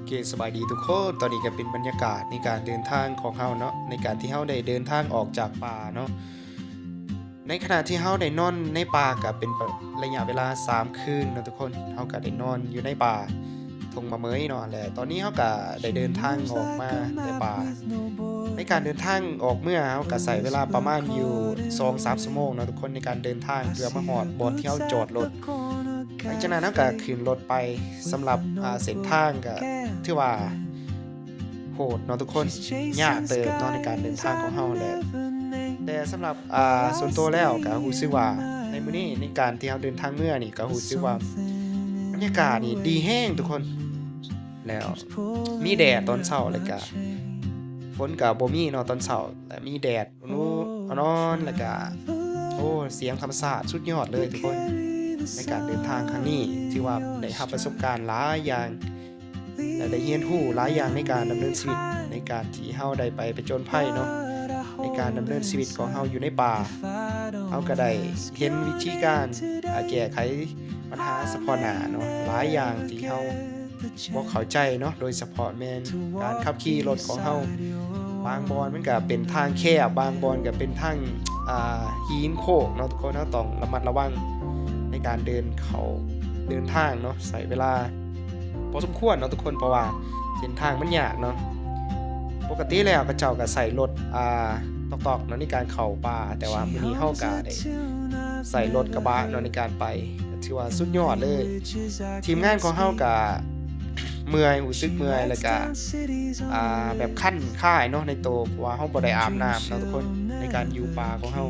ເຄ ສະບາຍດີທຸກຄົນ, ຕອນນີ້ກໍເປັນບັນຍາກາດໃນການເດີນທາງຂອງເຮົາເນາະ, ໃນການທີ່ເຮົາໄດ້ເດີນທາງອອກຈາກປ່າເນາະ. ໃນຂະນະທີ່ເຮົາໄດ້ນອນໃນປ່າກໍເປັນໄລຍະເວລາສາມຄືນເນາະທຸກຄົນ. ເຮົາກໍໄດ້ນອນຢູ່ໃນປ່າທົ່ງມະເໝີຍເນາະ, ແລະ ຕອນນີ້ເຮົາກໍໄດ້ເດີນທາງອອກມາແຕ່ປ່າ. ໃນການເດີນທາງອອກເມືອ ເຮົາກໍໃຊ້ເວລາປະມານຢູ່ສອງສາມຊົ່ວໂມງເນາະທຸກຄົນ ໃນການເດີນທາງເພື່ອມາຮອດບ່ອນທີ່ເຮົາຈອດລົດ. ຫຼັງຈາກນັ້ນເຮົາກໍຂຶ້ນລົດໄປ. ສຳລັບ ອ່າ ເສັ້ນທາງກໍຖືວ່າໂຫດເນາະທຸກຄົນ, ຍາກເຕີບເນາະໃນການເດີນທາງຂອງເຮົາແຫຼະ. ແຕ່ສຳລັບ ອ່າ ສ່ວນຕົວແລ້ວກໍຮູ້ສຶກວ່າໃນມື້ນີ້ ໃນການທີ່ເຮົາເດີນທາງເມືອນີ້ ກໍຮູ້ສຶກວ່າບັນຍາກາດນີ້ດີແຮງທຸກຄົນ. ແລ້ວມີແດດຕອນເຊົ້າ ແລ້ວກໍຝົນກໍບໍ່ມີເນາະຕອນເຊົ້າ ແລ້ວມີແດດ ໂອ້ ນອນ ແລ້ວກະ ໂອ້ ສຽງທຳມະຊາດສຸດຍອດເລີຍທຸກຄົນ. ໃນການເດີນທາງຄັ້ງນີ້ ຖືວ່າໄດ້ຮັບປະສົບການຫຼາຍຢ່າງ ແລະ ໄດ້ຮຽນຮູ້ຫຼາຍຢ່າງໃນການດຳເນີນຊີວິດ ໃນການທີ່ເຮົາໄດ້ໄປຜະຈົນໄພເນາະ, ໃນການດຳເນີນຊີວິດຂອງເຮົາຢູ່ໃນປ່າ. ເຮົາກໍໄດ້ເຫັນວິທີການ ອາ ແກ້ໄຂບັນຫາສະເພາະໜ້າເນາະ, ຫຼາຍຢ່າງທີ່ເຮົາ ບໍ່ເຂົ້າໃຈເນາະ, ໂດຍສະເພາະແມ່ນການຂັບຂີ່ລົດຂອງເຮົາ. ບາງບ່ອນມັນກະເປັນທາງແຄບ, ບາງບ່ອນກະເປັນທາງ ອ່າ ຫີນໂຄ້ງເນາະທຸກຄົນ. ເຮົາຕ້ອງລະມັດລະວັງໃນການເດີນເຂົ້າເດີນທາງເນາະ, ໃຊ້ເວລາພໍສົມຄວນເນາະທຸກຄົນ, ເພາະວ່າເສັ້ນທາງມັນຍາກເນາະ. ປົກກະຕິແລ້ວເຂົາເຈົ້າກະໃຊ້ລົດ ອ່າ ຕອກໆເນາະ ໃນການເຂົ້າປ່າ, ແຕ່ວ່າມື້ນີ້ເຮົາກະໄດ້ໃຊ້ລົດກະບະເນາະ ໃນການໄປ. ຖືວ່າສຸດຍອດເລີຍ. ທີມງານຂອງເຮົາກະເມື່ອຍ, ຮູ້ສຶກເມື່ອຍ ແລ້ວກະ ອ່າ ແບບຄັນຄາຍເນາະໃນໂຕ, ເພາະວ່າເຮົາບໍ່ໄດ້ອາບນ້ຳເນາະທຸກຄົນ ໃນການຢູ່ປ່າຂອງເຮົາ.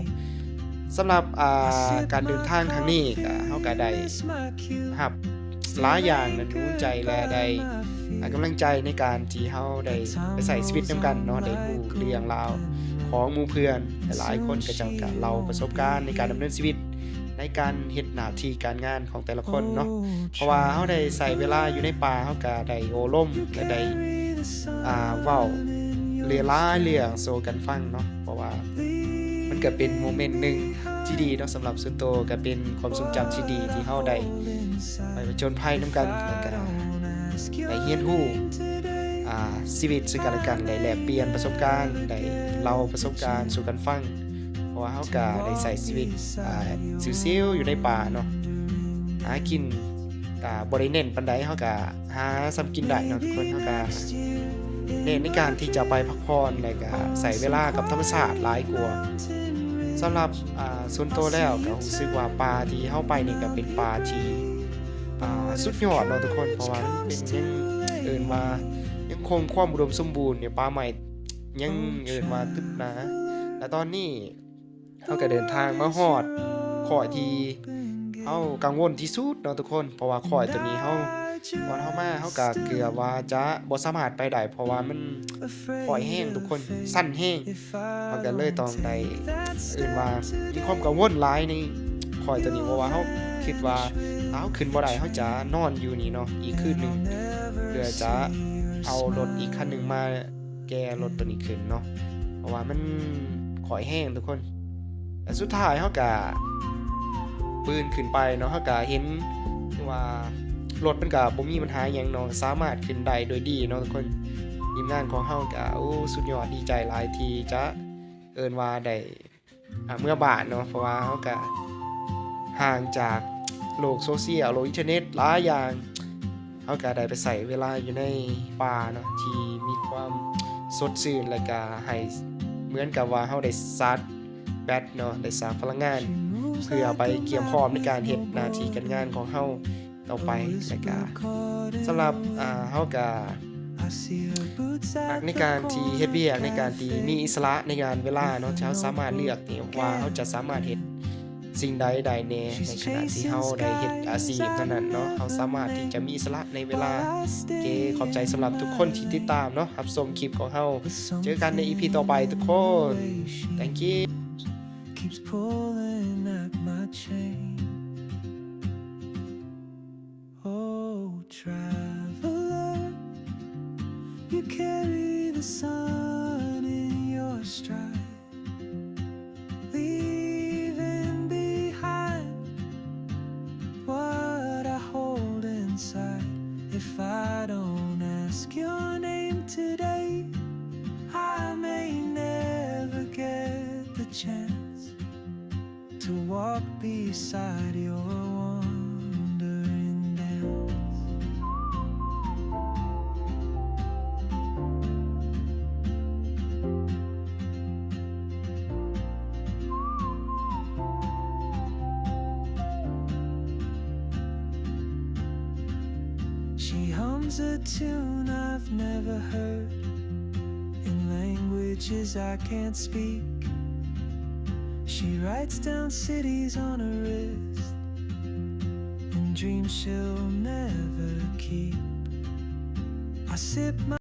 ສຳລັບ ອ່າ ການເດີນທາງຄັ້ງນີ້ກະ ເຮົາກະໄດ້ຮັບຫຼາຍຢ່າງໜູນໃຈ ແລະ ໄດ້ ອ່າ ກຳລັງໃຈໃນການທີ່ເຮົາໄດ້ໄປໃຊ້ຊີວິດນຳກັນເນາະ, ໄດ້ຮູ້ເລື່ອງລາວຂອງໝູ່ເພື່ອນ. ຫຼາຍໆຄົນເຂົາເຈົ້າກະເລົ່າປະສົບການໃນການດຳເນີນຊີວິດ ໃນການເຮັດໜ້າທີ່ການງານຂອງແຕ່ລະຄົນເນາະ, ເພາະວ່າເຮົາໄດ້ໃຊ້ເວລາຢູ່ໃນປ່າ, ເຮົາກະໄດ້ໂອ້ລົມ ແລະ ໄດ້ ອ່າ ເວົ້າເລື່ອງຫຼາຍເລື່ອງສູ່ກັນຟັງເນາະ, ເພາະວ່າມັນກະເປັນໂມເມັນໜຶ່ງທີ່ດີເນາະ. ສຳລັບສ່ວນໂຕກະເປັນຄວາມຊົງຈຳທີ່ດີທີ່ເຮົາໄດ້ໄປຜະຈົນໄພນຳກັນ ແລ້ວກະໄດ້ຮຽນຮູ້ ອ່າ ຊີວິດເຊິ່ງກັນແລະກັນ, ໄດ້ແລກປ່ຽນປະສົບການ, ໄດ້ເລົ່າປະສົບການສູ່ກັນຟັງ. ເພາະວ່າເຮົາກະໄດ້ໃຊ້ຊີວິດ ອ່າ ຊິວໆຢູ່ໃນປ່າເນາະ, ຫາກິນກະບໍ່ໄດ້ເນັ້ນປານໃດ, ເຮົາກະຫາສ່ຳກິນໄດ້ເນາະທຸກຄົນ. ເຮົາກະເນັ້ນໃນການທີ່ຈະໄປພັກຜ່ອນ ແລ້ວກະໃຊ້ເວລາກັບທຳມະຊາດຫຼາຍກວ່າ. ສຳລັບ ອ່າ ສ່ວນໂຕແລ້ວກະຮູ້ສຶກວ່າປ່າທີ່ເຮົາໄປນີ້ກະເປັນປ່າທີ່ ອ່າ ສຸດຍອດເນາະທຸກຄົນ, ເພາະວ່າມັນເປັນ ຍັງເອີ້ນວ່າ ຍັງຄົງຄວາມອຸດົມສົມບູນຢູ່, ປ່າໄມ້ ຍັງເອີ້ນວ່າຕຶບໜາ. ແລະ ຕອນນີ້ເຮົາກໍເດີນທາງມາຮອດຄ້ອຍທີ່ເຮົາກັງວົນທີ່ສຸດເນາະທຸກຄົນ, ເພາະວ່າຄ້ອຍຕົວນີ້ເຮົາ ຕອນເຮົາມາເຮົາກໍເກືອບວ່າຈະບໍ່ສາມາດໄປໄດ້, ເພາະວ່າມັນຄ້ອຍແຮງທຸກຄົນ, ຊັນແຮງ. ເຮົາກໍເລີຍຕ້ອງໄດ້ ເອີ້ນວ່າມີຄວາມກັງວົນຫຼາຍໃນຄ້ອຍຕົວນີ້, ເພາະວ່າເຮົາຄິດວ່າຖ້າເຮົາຂຶ້ນບໍ່ໄດ້ ເຮົາຈະນອນຢູ່ນີ້ເນາະອີກຄືນໜຶ່ງ ເພື່ອຈະເອົາລົດອີກຄັນໜຶ່ງມາ ແກ່ລົດຕົວນີ້ຂຶ້ນເນາະ, ເພາະວ່າມັນຄ້ອຍແຮງທຸກຄົນ. ແລະ ສຸດທ້າຍເຮົາກະປີນຂຶ້ນໄປເນາະ, ເຮົາກະເຫັນວ່າລົດມັນກະບໍ່ມີບັນຫາຫຍັງເນາະ, ສາມາດຂຶ້ນໄດ້ໂດຍດີເນາະທຸກຄົນ. ທີມງານຂອງເຮົາກະ ໂອ້ ສຸດຍອດ, ດີໃຈຫຼາຍທີ່ຈະ ເອີ້ນວ່າໄດ້ ອ່າ ເມືອບ້ານເນາະ, ເພາະວ່າເຮົາກະຫ່າງຈາກໂລກໂຊຊຽວ ໂລກອິນເຕີເນັດຫຼາຍຢ່າງ. ເຮົາກະໄດ້ໄປໃຊ້ເວລາຢູ່ໃນປ່າເນາະ ທີ່ມີຄວາມສົດຊື່ນ ແລະກະໃຫ້ເໝືອນກັບວ່າເຮົາໄດ້ຊາດແບັດເນາະ, ໄດ້ຊາດພະລັງງານ ເພື່ອໄປກຽມພ້ອມໃນການເຮັດໜ້າທີ່ການງານຂອງເຮົາ ຕໍ່ໄປ. ແລ້ວກະສຳລັບ ອ່າ ເຮົາກະມັກໃນການທີ່ເຮັດວຽກ ໃນການທີ່ມີອິດສະຫຼະໃນງານເວລາເນາະ, ທີ່ເຮົາສາມາດເລືອກໄດ້ວ່າເຮົາຈະສາມາດເຮັດສິ່ງໃດໄດ້ແດ່ ໃນຂະນະທີ່ເຮົາໄດ້ເຮັດອາຊີບນັ້ນໆເນາະ, ເຮົາສາມາດທີ່ຈະມີອິດສະຫຼະໃນເວລາ. ໂອເຄ ຂອບໃຈສຳລັບທຸກຄົນທີ່ຕິດຕາມເນາະ, ຮັບຊົມຄລິບຂອງເຮົາ. ເຈີກັນໃນອີພີຕໍ່ໄປທຸກຄົນ. Thank you. Keeps pulling at my chain. Oh, traveler, you carry the sun in your stride, leaving behind what I hold inside. If I don't ask beside your wandering dance. She hums a tune I've never heard in languages I can't speak. She writes down cities on her wrist and dreams she'll never keep. I sip my